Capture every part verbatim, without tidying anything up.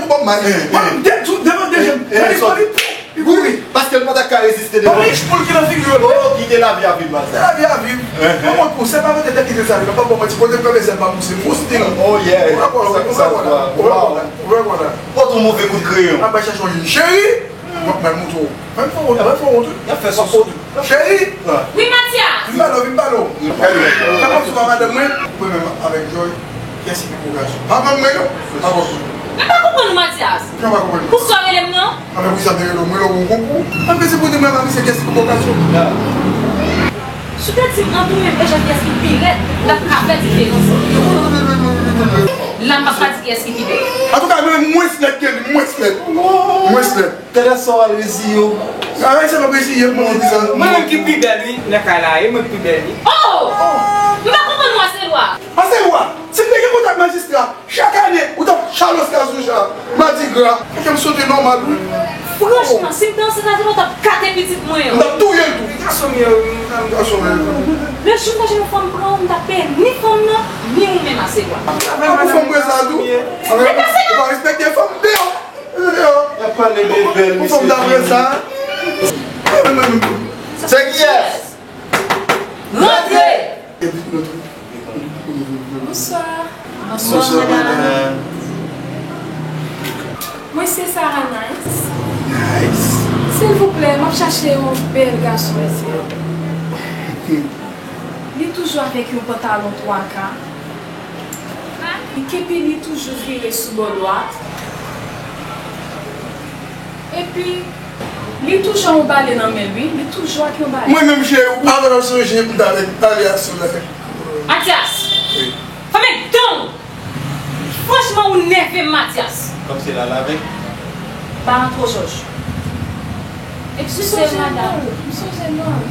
Bòb Mali. Mwen, de, tou, devan de je m, mwen li pran li, li kouri. Paske l pa ta ka reziste devan. Yon rich poul ki nan figi yo. Oh, kite lavi a viv, Matyas. Se lavi a viv. Mwen mwen pou, se pa mete tèt ki te sa, non, pa bon, mwen ti kote m kanpe sèl pa pouse. Pou stil. Oh, yeah. Ou wè, ou wè, ou wè, ou wè, ou wè, ou wè. Pot yon move kout kreyon. Ap bay chèche yon cheri. Mwen, mwen montre w. Mwen fè wont, mwen fè wont, wi. Y ap fè sou wont. Cheri! Wi, Matyas! Vin pale w, vin pale w. Fè kòmsi w pa madanm mwen, mwen menm avèk Joy, kiyès ki pi gwo gason? Pa konn mwen, non? Pa konn mwen. M pa konprann ou, Matyas. Kijan w pa konprann mwen? Pou sa w rele m nan? Anben, poukisa m te rele w? M rele w pou konkou? Anben, se pou di mwen, pa misye kiyès ki pi gwo gason? Si w te di m an tou menm, e jan kiyès ki pi rèd, n ap ka fè diferans. La, m p ap ka di kiyès ki pi bèl. Antouka, mwen, mwens lèd ke li, mwens lèd. Mwens lèd. Talè sa w al reziye w. Ay, se pa reziye m, mwen di sa. Mwen menm ki pi bèl, wi, nan kay la, e mwen ki pi bèl, wi. Oh! M pa konprann ou, Aselwa. Aselwa, si m te gen kontak majistra, chak ane, ou t ap chalos Kazouja, Madigra. Fè kè m sote nòmal, wi. Franchman, si m te ansent Aselwa, ou t ap kate pitit mwen an. M t ap touye l tou. Gason m ye, wi, m gason m ye. Le jou fòk yon fanm pran ou, m t ap peye ni fanm nan, ni ou menm, Aselwa. Ou fanm pran sa tou? Ou pa respekte fanm, deyò. Y ap pale de bèl, misye. Ou fè m ta pran sa. Se kiyès? Rantre! Bonswa. Bonswa, madanm. Mwen se Sarah Nice. Nice. Silvouplè, m ap chache yon bèl gason, mesye. Li toujou avèk yon pantalon twa ka. Epi li toujou vire sou bò dwat. Epi, li toujou yon bale nan men l, wi. Li toujou ak yon bale. Mwen menm, cheri, ou pa t ap sonje pou m ta avèk bale a sou la. Matyas! Wi. Fèmen dan w! Franchman, ou nève m, Matyas. Kòm se la l avèk. Pa antre w, Jòj. Ekskize, madanm. M sonje non l.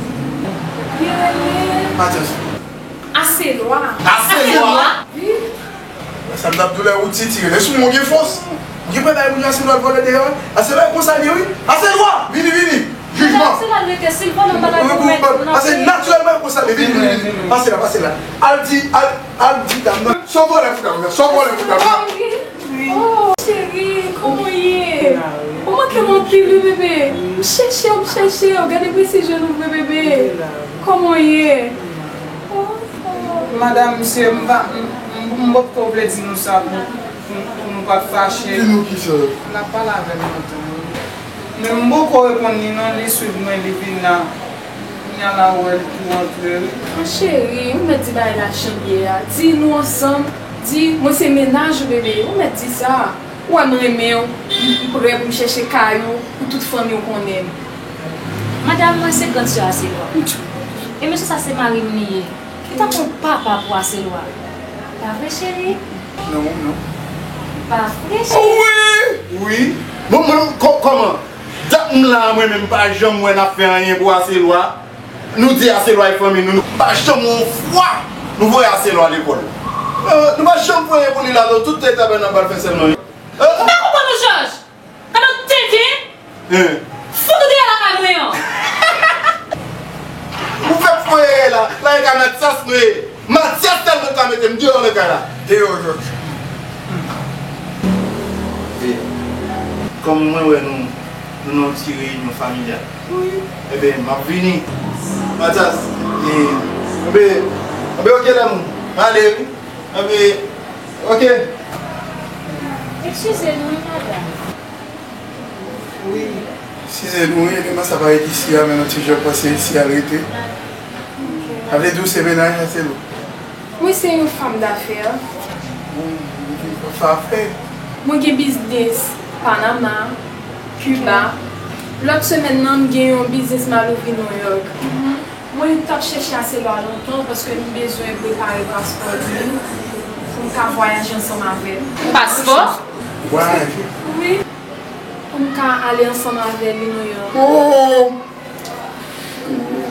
Li rele Matyas. Aselwa. Aselwa? Wi. Sa m t ap di w lè ou titire. Lè sou mwen gen fòs. Ou gen pwen bay moun yo Aselwa l vòlè deyò. Aselwa e konsa l ye wi. Aselwa! Vini, vini! Jijman! Aselwa l rete, si l vòlè, m pa ta konmèt. Paske natirèlman e konsa l ye. Vini, vini, vini. Pase la, pase la. Al di, al, al di dam nan. Sa w vòlè pou dam nan. Sa w vòlè pou dam nan. Oh, cheri, kòman w ye? Ou manke m anpil wi, bebe. M chèche w, m chèche w. Gade presijon ou vre, bebe. Kòman w ye? Oh, oh. Madanm, mesye, m pa, m, m, m poko vle di nou sa pou, pou, pou nou pa t fache. Di nou kisa? L ap pale avè m lontan wi. Men m poko reponn li non, li swiv mwen, li vin la. Kounye a la ou wè l tou antre wi. An cheri, ou mèt di bagay la jan l ye a. Di nou ansanm, di mwen se mennaj ou bebe. Ou mèt di sa. Ou wè m renmen w, m, m prè pou m chèche kay ou, pou tout fanmi w konnen m. Madanm mwen se grann sè Aselwa. E mesye sa se mari m li ye. Li tankou yon papa pou Aselwa. Pa vre, cheri? Non, non. Pa vre, cheri? Oh, wi! Wi. Bon, mwen, kò-, kòman? Dat m la, mwen menm, m pa janm wè n ap fè anyen pou Aselwa. Nou di Aselwa e fanmi nou, nou pa janm wè yon fwa nou voye Aselwa lekòl. Euh, nou pa janm fè anyen pou li la, non, tout tan l t ap nan bal fè sèlman. Euh, m pa konprann ou, Jòj! Gade w tenten! Hein? Fout ou deyò lakay mwen an! Ou fè fwaye la, la e ka Matyas nou ye. Matyas sèlman ka mete m deyò nan kay la. Deyò, Jòj. E, kòm mwen wè nou, nou nan yon ti reyinyon familyal. Wi. Enben, m ap vini. Matyas, e, enben, enben, oke, lanmou. M ale, wi. Enben, oke. Eskize nou, wi, madanm. Wi. Eskize nou, wi, eleman sa parèt isi a, men yon ti jan panse isi a rete. Sa vle di w se mennaj la, se nou? Mwen se yon fanm dafè. Bon, ou vin fè afè. Mwen gen biznis Panama, Kiba. Lòt semèn nan, m gen yon biznis m al ouvri Nouyòk. Mwen t ap chèche Aselwa lontan paske m bezwen prepare paspò li pou m ka vwayaje ansanm avè l. Paspò? Vwayaje? Wi. Pou m ka ale ansanm avè li Nouyòk. Oh!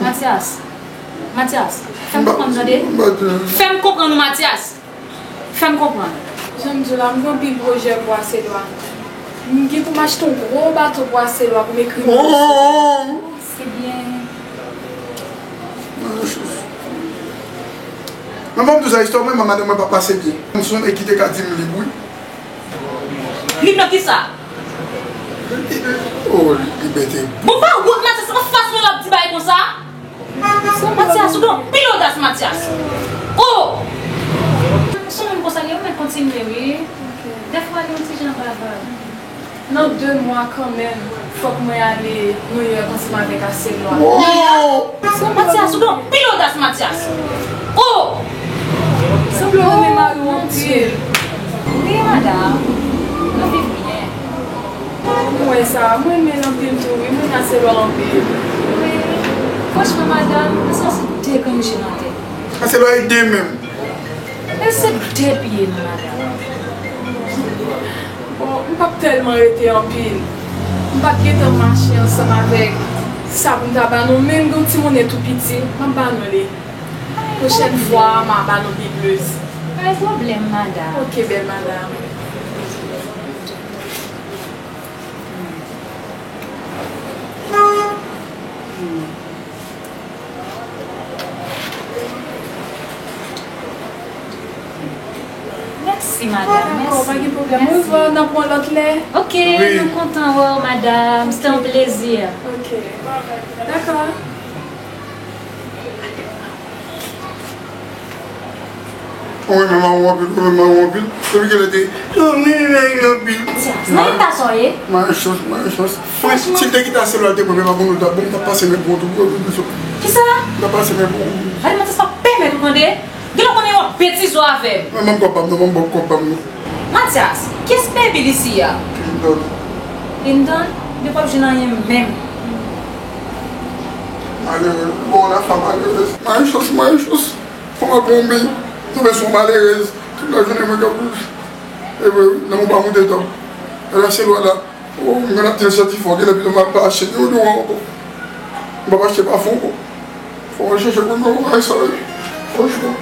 Matyas, Matyas, fè m konprann tande. Fè m konprann ou, Matyas. Fè m konprann. Jan m di w la, m gen anpil pwojè pou Aselwa. M gen pou m achte yon gwo bato pou Aselwa pou m ekri non. Oh! Se byen. Men fò m di w sa, istwa mwen, madanm mwen pa pase byen. M sonje ki te ka di m lib, wi. Li nan kisa? Oh, Libète. Bon, pa wont, Matyas, anfas mwen w ap di bagay konsa? Matyas, ou gen anpil odas, Matyas. Oh! Sou moun konsa, gen yon mèt kontinye, wi. Dèfwa, li yon ti jan bavard. Nan de mwa kanmenm, fòk mwen ale Nouyòk ansanm avèk Aselwa. Wow! Matyas, ou gen anpil odas, Matyas. Oh! Sanble w renmen mari w anpil. Wi, madanm. Nou viv byen. Mwen sa, mwen renmen l anpil tou, wi, mwen renmen Aselwa anpil. Wi. Franchman, madanm, Aselwa se de grenn je nan tèt. Aselwa e de menm. E se de pye m, madanm. Bon, m p ap tèlman rete anpil. M p ap gentan mache ansanm avèk sa pou m ta ba nou, men m gen yon ti monnen tou piti, m ap ba nou li. Pwochèn fwa, m a ba nou pi plis. Pa gen pwoblèm, madanm. Ok, bèl madanm. Mèsi, madanm. Mèsi. Dakò, pa gen pwoblèm. Mèsi. Ou va nan pran lòt lè? Ok, wi. Nou kontan wè w, madanm. Se te yon plezi. Ok. Dakò. Mwen renmen mari w anpil, mwen renmen mari w anpil. Depi kilè te, mwen renmen mari w anpil. Matyas, nan eta sa w ye? Mari chans, mari chans. Mwen, si l te kite Aselwa, l te pran, men pa bon, l t ap bon, m t ap pase men pou w tou, pou w, pou w. Kisa? M t ap pase men pou w. Ay, Matyas, pa pèmèt ou tande. Gen lè w konnen w ap betize w avè m. Mwen, ban m kòb pa m, non, ban m kòb pa m, non. Matyas, kiyès baby li si a? Clinton. Clinton? Li p ap jwenn anyen menm. Malerèz. Bon, la femme malerèz. Mari chans, mari chans. Fò m ap pran yon beny. Tonbe sou malerèz. Tout lajounen mwen k ap, e vre wi, nan mwen pa moute tan. E la se lwa la. O, m gen ap di l santi fò, gen lè pito m ap pa achte deodorant ankò. M p ap achte pafon ankò. Fò mwen chèche pou m wè sa wi. Franchman.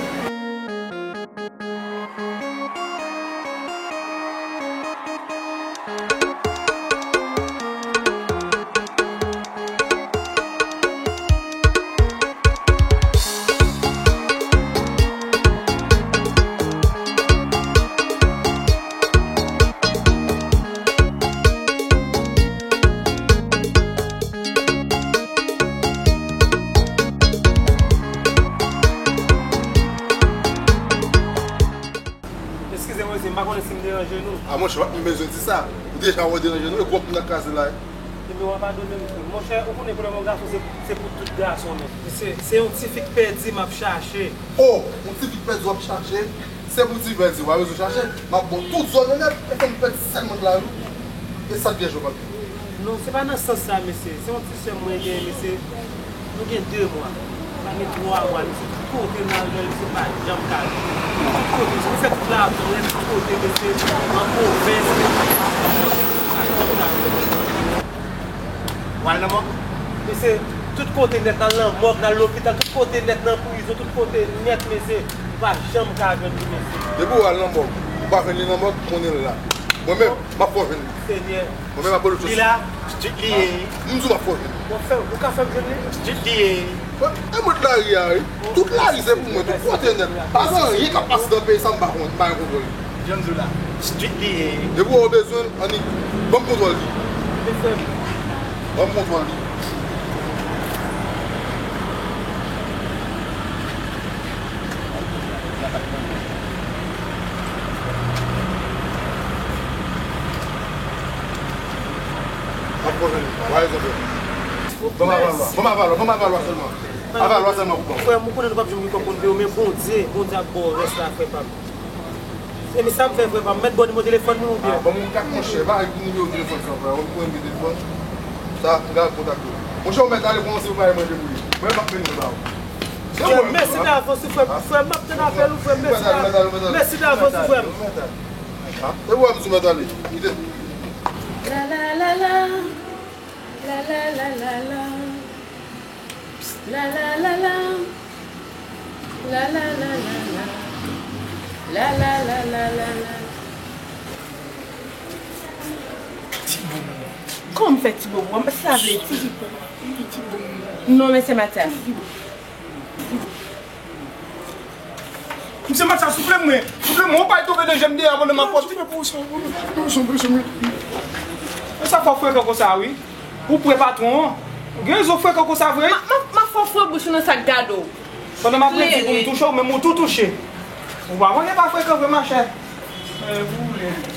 Eskize mwen, mesye, m pa konnen si m deranje nou. A, monchè, w pa t menm bezwen di sa. Ou deja wè w deranje nou, e gwòp m nan kraze la. Ebyen, w a padone m, monchè, ou konnen pwoblèm yon gason, se, se pou tout gason, men. Se, se yon tifi k pèdi m ap chache. O, yon tifi k pèdi w ap chache? Se pou tifi k pèdi, w pa bezwen chache. M ap ba w tout zòn yo nèt, e fè m pèdi sèl mond la, wi. E sa k vyèj yo p ap Non, se pa nan sans sa, mesye. Se yon ti sè m mwen genyen, mesye. Nou gen de mwa. Pa gen twa mwa, mesye. Tout kote n al jwenn, mesye, pa janm ka jwenn. Tout kote, mesye, nou fè tout lavi, nou fè tout kote, mesye. An pwovens, mesye. Tout kote, mesye, pa janm ka jwenn. W al nan mòg? Mesye, tout kote nèt, n al nan mòg, n al lopital, tout kote nèt, nan prizon, tout kote nèt, mesye. Nou pa janm ka jwenn li, mesye. Depi w al nan mòg, ou pa jwenn li nan mòg, konnen l la. Mwen menm, m ap fè w jwenn li. Senyè. Mwen menm, m ap ba w chans. Li la, street li ye. M di w m ap fè w jwenn li. Bon, fè, ou ka fè m jwenn li? Street li ye. E mwen t lari a, wi. Tout lari se pou mwen, tout kote nèt. Pa gen anyen k ap pase nan peyi sa m pa konn, m pa gen kontwòl li. Jan m di w la, street li ye. Depi w wè w bezwen l, annik, ban m kontwòl li. Ban m kontwòl li. Ban m aval lwa, ban m aval lwa, ban m aval lwa sèlman. Aval lwa sèlman pou ban m. Frè m, ou konnen nou p ap janm gen kòb konn peye w, men Bondye, Bondye ap ba w rès la, frè pa m. E men sa m fè, frè pa m, mèt ba w nimewo telefòn mwen oubyen? A, ban m yon kat, monchè, pa gen nimewo telefòn sa, frè. Ou konnen m gen telefòn. Sa, m ka kontakte w. Monchè, ou mèt ale, bon, se ou pa manje pou li. Mwen, m ap vini ba w. Frè m, mèsi davans, frè m. Frè m, m ap tann apèl ou, frè m, mèsi davans, frè m. A, e wè m sou mèt ale. Kite. La, la, la, la. La, la, la, la, la. La, la, la, la. La, la, la, la, la. La, la, la, la, la, la. Ti bobo. Kòman m fè ti bobo? Sa vle di. Non, men se Matyas. Mesye Matcha, souple mwen. Souple mwen, ou pa tonbe de je m deyò pandan m ap pòte. Souple pou ou, souple pou ou, souple, souple. E sa fè w frekan konsa, wi. Ou pre patwon an. Ou gen rezon frekan konsa vre. M ap, m ap, m ap fè w fre bouch ou nan sa k gade w. Pandan m ap redi pou m touche w, menm ou tou touche. Ou pa konnen pa frekan vre, machè. E, pou ou vle.